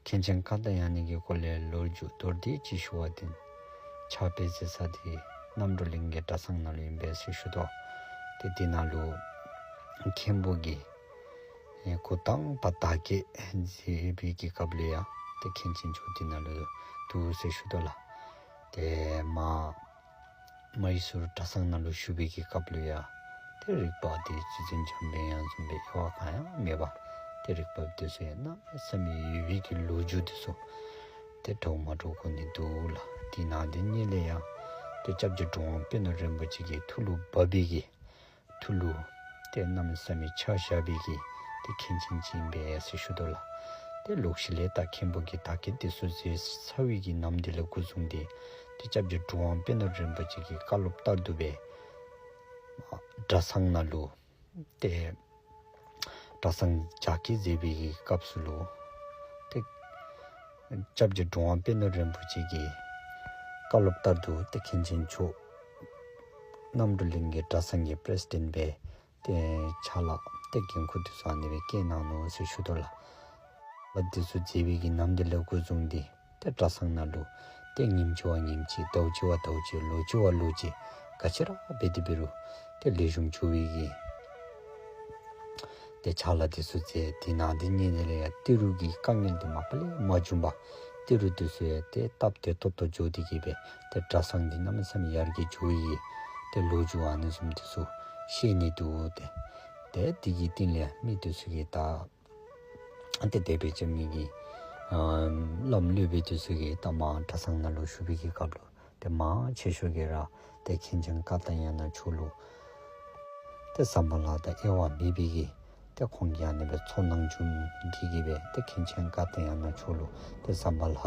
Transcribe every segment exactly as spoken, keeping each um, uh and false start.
མཁན་ཆེན་ཀརྟ་ཡ་ནའི་གི་སྐོར་ལས་ལོ་རྒྱུས་མདོར་བསྡུས་ཅིག་ཞུ་བ་དེ། ཕྱག་དཔེ་མཛད་ས་དེ་རྣམ་གྲོལ་གླིང་གི་གྲྭ་ཚང་ནང་ལ་ཡིན་པས་ཟེར་ཞུ་དོ། དེ་དེ་ནང་ལུ་མཁན་པོ་གིས་འགོ་དང་པ་བདག་བསྐྱེད་མཛད་པའི་གི་སྐབས་ལུ་ཡང་དེ་མཁན་ཆེན་མཆོག་དེ་ནང་ལུ་འདུག་ཟེར་ཞུ་དོ་ལགས། དེ་མ་མ་ཡི་ཟུར་གྲྭ་ཚང་ནང་ལུ་བཞུགས་པའི་གི་སྐབས་ལུ་ཡང་དེ་རིག་པ་དེ་རྗེ་བཙུན་འཇམ་དཔལ་དབྱངས་བཟུམ་སྦེ་དབྱེ་བ་གང་ཡང་མེད་པ། དེ་རིག་པ་དེ་ཚུ་ཡང་གནམ་མེད་ས་མེད་ཡོད་པའི་གི་ལོ་རྒྱུས་དེ་ཚུ་དེ་འདྲཝ་མ་འདྲཝ་གོ་ནི་འདུག་ལགས། དེ་ནང་དེ་ཉིད་ལས་ཡང་དེ་སྐྱབས་རྗེ་གྲུབ་དབང་པད་ནོར་རིན་པོ་ཆེ་གི་ཐུགས་ལུ་བབས་པའི་གི་ཐུགས་ལུ་དེ་གནམ་མེད་ས་མེད་ཆགས་བཞག་པའི་གི་དེ་མཁན་ཆེན་ཅིག་ཨིན་པས་ཟེར་ཞུ་དོ་ལགས། དེ་ལོག་ཤུལ་ལས་ད་མཁན་པོ་གིས་བདག་བསྐྱེད་དེ་ཚུ་མཛད་ཚར་བའི་གི་ནམ་དེ་ལས་འགོ་བཟུང་སྟེ་དེ་སྐྱབས་རྗེ་གྲུབ་དབང་པད་ནོར་རིན་པོ་ཆེ་གི་བཀའ་སློབ་ལྟར་དུ་སྦེ་གྲྭ་ཚང་ནང་ལུ་དེ་གྲྭ་ཚང་རྒྱ་སྐྱེད་མཛད་པའི་གི་སྐབས་སུ་ལུ་དེ་སྐྱབས་རྗེ་གྲུབ་དབང་པད་ནོར་རིན་པོ་ཆེ་གི་བཀའ་སློབ་ལྟར་དུ་དེ་མཁན་ཆེན་མཆོག་རྣམ་གྲོལ་གླིང་གི་གྲྭ་ཚང་གི་པྲེ་སི་ཌེནཊ་སྦེ་དེ་ཕྱག་ལཱ་དེ་འགན་ཁུར་དེ་ཚུ་ཨ་ནི་སྦེ་བཀལ་གནང་ནུག་ཟེར་ཞུ་དོ་ལགས། ལཱ་དེ་ཚུ་མཛད་པའི་གི་ནམ་དེ་ལས་འགོ་བཟུང་སྟེ་དེ་གྲྭ་ཚང་ནང་ལུ་དེ་ཉིནམ་གཅིག་བ་ཉིནམ་གཅིག་ཟླཝ་གཅིག་བ་ཟླཝ་གཅིག་ལོ་གཅིག་བ་ལོ་གཅིག་ག་ཅི་ར་འབད་དེ་འབད་རུང་དེ་ལེགས་ཤོམ་འགྱོ་བའི་གི་དེ་ཕྱག་ལཱ་དེ་ཚུ་མཛད། དེ་ནང་དེ་ཉིད་ལས་ཡང་ཏི་རུ་གི་དཀའ་ངལ་དེ་མ་པ་ལས་མ་བྱུང་པ། ཏི་རུ་དེ་ཚུ་ཡང་དེ་སྟབས་བདེ་ཏོག་ཏོ་འགྱོ་སྟེ་གི་སྦེ་དེ་གྲྭ་ཚང་དེ་གནམ་མེད་ས་མེད་ཡར་རྒྱས་འགྱོ་བའི་གི་དེ་ལོ་རྒྱུས་ཨ་ནི་བཟུམ་དེ་ཚུ་བཤད་ནི་འདུག། དེ་དེ་དེ་གི་སྟེང་ལས་མི་དེ་ཚུ་གིས་ད་དེ་དད་པས་ཆེ་མི་གི་ཨ་བླམ་སློབ་དཔོན་དེ་ཚུ་གིས་ད་མ་གྲྭ་ཚང་ནང་ལུ་བཞུགས་པའི་གི་སྐབས་ལུ་དེ་མང་ཆེ་ཤོས་ཀྱིས་ར་དེ་མཁན་ཆེན་ཀརྟ་ཡ་ན་མཆོག་ལུ་དེ་ཟམ་པ་ལྷ་དང་དབྱེ་བ་མེད་པའི་གི་དེ་ཁོང་གིས་ཨ་ནི་སྦེ་ཚོར་སྣང་བྱུང་སྟེ་གི་སྦེ་དེ་མཁན་ཆེན་ཀརྟ་ཡ་ན་མཆོག་ལུ་དེ་ཟམ་པ་ལྷ་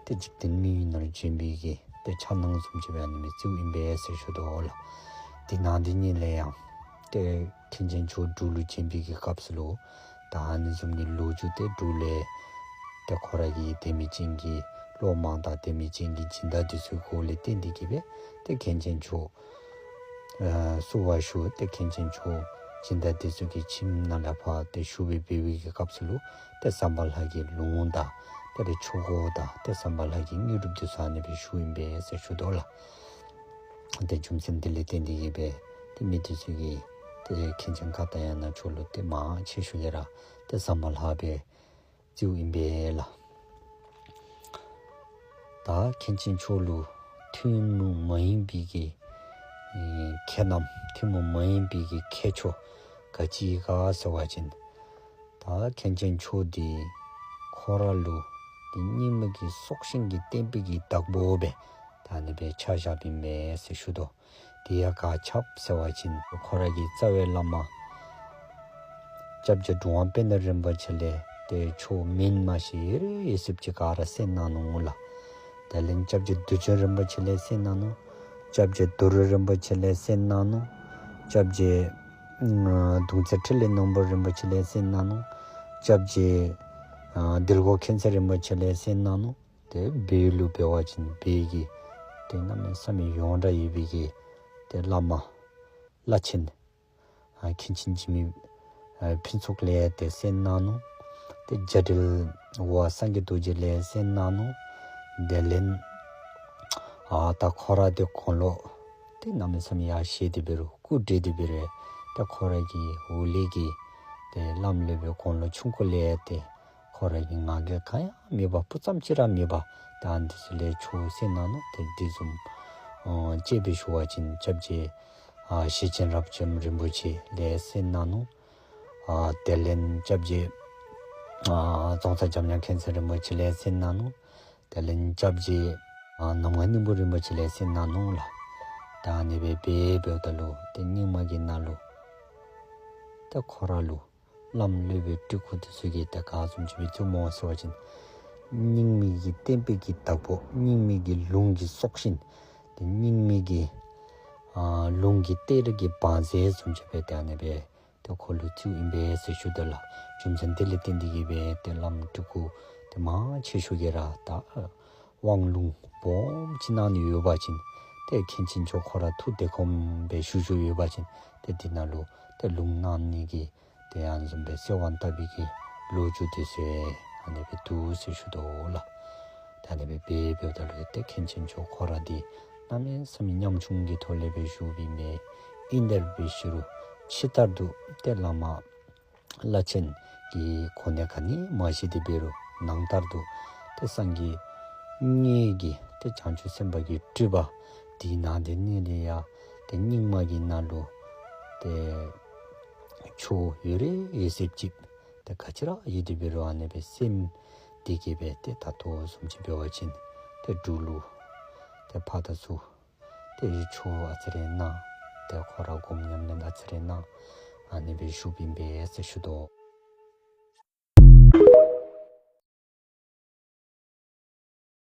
དེ་འཇིག་རྟེན་མི་ཡུལ་ནང་བྱོན་པའི་གི་དེ་ཕྱག་ནང་བཟུམ་ཅིག་སྦེ་ཨ་ནི་སྦེ་བརྩིཝ་ཨིན་པས་ཟེར་ཞུ་དོ་ལགས། དེ་ནང་དེ་ཉིད་ལས་ཡང་དེ་མཁན་ཆེན་མཆོག་འབྲུག་ལུ་བྱོན་པའི་གི་སྐབས་སུ་ལུ་ད་ཨ་ནི་བཟུམ་གྱི་ལོ་རྒྱུས་དེ་འབྲུག་ལས་དེ་ཁོ་ར་གི་དད་མོས་ཅན་གྱི་སློབ་མ་དང་དད་མོས་ཅན་གྱི་སྦྱིན་བདག་དེ་ཚུ་གི་སྒོ་ལས་བརྟེན་ཏེ་གི་སྦེ་དེ་མཁན་ཆེན་མཆོག་ཨ་བསུ་བ་ཞུ། དེ་མཁན་ཆེན་མཆོག་སྦྱིན་བདག་དེ་ཚུ་གི་ཁྱིམ་ནང་ལས་ཕར་དེ་བཞུགས་སྦེ་འབད་བའི་གི་སྐབས་སུ་ལུ་དེ་ཟམ་པ་ལྷ་གི་ལུང་དང་དེ་ལས་ཆོས་སྒོ་དང་དེ་ཟམ་པ་ལྷ་གི་དངོས་གྲུབ་དེ་ཚུ་ཨ་ནི་སྦེ་ཞུཝ་ཨིན་པས་ཟེར་ཞུ་དོ་ལགས། དེ་རྒྱུ་མཚན་དེ་ལས་བརྟེན་ཏེ་གི་སྦེ་དེ་མི་དེ་ཚུ་གིས་དེ་མཁན་ཆེན་ཀརྟ་ཡ་ན་མཆོག་ལུ་དེ་མང་ཆེ་ཤོས་ཀྱིས་ར་དེ་ཟམ་པ་ལྷ་སྦེ་བརྩིཝ་ཨིན་པས་ལགས། ད་མཁན་ཆེན་མཆོག་ལུ་ཐུན་མོང་མ་ཡིན་པའི་གི་ཨེ་ཁྱད་རྣམ་ཐུན་མོང་མ་ཡིན་པའི་གི་ཁྱད་ཆོས་ག་ཅི་ག་ཟེར་བ་ཅིན་ད་མཁན་ཆེན་མཆོག་དེ་ཁོ་ར་ལུ་དེ་རྙིང་མ་གི་སྲོག་ཤིང་གི་བསྟན་པའི་གི་བདག་པོ་སྦེ་ད་ཨ་ནི་སྦེ་ཆ་བཞགཔ་ཨིན་མས་ཟེར་ཞུ་དོ། དེ་ཡང་ག་ཅི་ཟེར་བ་ཅིན་ཁོ་ར་གི་རྩ་བའི་བླ་མ་སྐྱབས་རྗེ་གྲུབ་དབང་པད་ནོར་རིན་པོ་ཆེ་ལས་དེ་ཆོས་མིང་མ་ཤེས་ཡོད་ཡོད་ཚུ་ཅིག་ག་ར་གསན་གནང་ནུག་ལགས། དེ་ལས་སྐྱབས་རྗེ་བདུད་འཇོམས་རིན་པོ་ཆེ་ལས་གསན་གནང་ནུག། སྐྱབས་རྗེ་རྡོ་རུ་རིན་པོ་ཆེ་ལས་གསན་གནང་ནུག། སྐྱབས་རྗེ་ཨ་གདུང་རྩེ་ཕྲིན་ལས་སྣང་བ་རིན་པོ་ཆེ་ལས་གསན་གནང་ནུག། སྐྱབས་རྗེ་ཨ་ལྡེ་གུ་མཁྱེན་བརྩེ་རིན་པོ་ཆེ་ལས་གསན་གནང་ནུག། དེ་བོད་ལུ་འབད་བ་ཅིན་བོད་ཀྱི་དེ་གནམ་མེད་ས་མེད་ཡོངས་གྲགས་ཡོད་པའི་གི་དེ་བླ་མ་བླ་ཆེན་ཨ་མཁན་ཆེན་འཇིགས་མེད་ཨ་ཕུན་ཚོགས་ལས་དེ་གསན་གནང་ནུག། དེ་རྒྱ་འགྲེལ་པ་སངས་རྒྱས་རྡོ་རྗེ་ལས་གསན་གནང་ནུག། དེ་ལས་ཨ་ད་ཁོ་ར་དེ་དགུང་ལོ་དེ་གནམ་མེད་ས་མེད་ཡར་བཞེས་ཏེ་འབད་རུང་སྐུ་བགྲེས་ཏེ་འབད་རུང་དེ་ཁོ་ར་གི་འོག་ལས་ཀྱི་དེ་བླམ་སློབ་དཔོན་དགུང་ལོ་ཆུང་ཀུ་ལས་དེ་ཁོ་ར་གི་ངག་འཁྱལ་གང་ཡང་མེད་པ་སྤུ་ཙམ་ཅིག་ར་མེད་པ་དེ་ཨ་ནི་དེ་ཚུ་ལས་ཆོས་གསན་གནང་ནུག། དེ་དེ་བཟུམ་ཨ་དཔྱེ་སྦེ་ཞུ་བ་ཅིན་སྐྱབས་རྗེ་ཨ་ཞེ་ཆེན་རབ་འབྱམས་རིན་པོ་ཆེ་ལས་གསན་གནང་ནུག། ཨ་དེ་ལས་སྐྱབས་རྗེ་ཨ་རྫོང་ཚ་འཇམ་དབྱངས་མཁྱེན་བརྩེ་རིན་པོ་ཆེ་ལས་གསན་གནང་ནུག། དེ་ལས་སྐྱབས་རྗེ་ཨ་གནམ་སྒང་སྙིང་པོ་རིན་པོ་ཆེ་ལས་གསན་གནང་ནུག་ལགས། ད་ཨ་ནི་སྦེ་འབད་འབདཝ་ད་ལུ་དེ་རྙིང་མ་གི་ནང་ལུ་དེ་ཁོ་ར་ལུ་བླམ་སློབ་དཔོན་སྤྲུལ་སྐུ་དེ་ཚུ་གིས་དེ་ག་བཟུམ་ཅིག་སྦེ་བརྩིཝ་སྨོ་ཟེར་བ་ཅིན་རྙིང་མའི་གི་བསྟན་པའི་གི་བདག་པོ་རྙིང་མའི་གི་ལུང་གི་སྲོག་ཤིང་དེ་རྙིང་མའི་གི་ཨ་ལུང་གི་གཏེར་གྱི་བང་མཛོད་བཟུམ་ཅིག་སྦེ་དེ་ཨ་ནི་སྦེ་དེ་ཁོ་ལུ་བརྩིཝ་ཨིན་པས་ཟེར་ཞུ་དོ་ལགས། རྒྱུ་མཚན་དེ་ལས་བརྟེན་ཏེ་གི་སྦེ་དེ་བླམ་སྤྲུལ་སྐུ་དེ་མང་ཆེ་ཤོས་ཀྱིས་ར་ད་དབང་ལུང་སྦོམ་ཅིག་གནང་ནི་ཡོད་པ་ཅིན་དེ་མཁན་ཆེན་མཆོག་ཁོ་ར་ཐུགས་དེ་གོམས་སྦེ་བཞུགས་བཞུགསཔ་ཡོད་པ་ཅིན་དེ་དེ་ནང་ལུ་དེ་ལུང་གནང་ནི་གི་དེ་ཡང་བཟུམ་སྦེ་གསོལ་བ་བཏབ་པའི་གི་ལོ་རྒྱུས་དེ་ཚུ་ ཨ་ནི་སྦེ་འདུག་ཟེར་ཞུ་དོ་ལགས། ད་ཨ་ནི་སྦེ་འབད་འབདཝ་ད་ལུ་ཏེ་མཁན་ཆེན་མཆོག་ཁོ་ར་འདི་གནམ་མེད་ས་མེད་ཉམ་ཆུང་གི་ཐོག་ལས་སྦེ་བཞུགས་པའི་མི་ཨིན་དེ་འབད་ཞུ་རུང་ཕྱི་ལྟར་དུ་ཏེ་བླ་མ་བླ་ཆེན་གྱི་གོ་གནས་ག་ནི་མ་བཞེས་ཏེ་འབད་རུང་ནང་ལྟར་དུ་ཏེ་སངས་རྒྱས་དངོས་ཀྱི་ཏེ་བྱང་ཆུབ་སེམས་དཔའ་གི་སྤྲུལ་པ་འདི་ནང་དེ་ནི་ལས་ཡ་ཏེ་སྙིགས་མ་གི་ནང་ལུ་ཏེ་ཆོས་ཡོད་རེ་ཡོད་ཟེར་ཅིག་ཏེ་ག་ཅི་ར་ཡོད་དེ་འབད་རུང་ཨ་ནི་སྦེ་སེམས་འདི་གིས་སྦེ་ཏེ་ད་ལྟོ་བཟུམ་ཅིག་འབད་བ་ཅིན་ཏེ་འབྲུག་ལུ་ཏེ་ཕར་དང་ཚུར་ཏེ་ཆོས་ཨ་ཙི་རེ་གནང་། ཏེ་ཁོ་ར་སྒོམ་ཉམས་ལེན་ཨ་ཙི་རེ་གནང་། ཨ་ནི་སྦེ་བཞུགས་པའི་ཨིན་པས་ཟེར་ཞུ་དོ།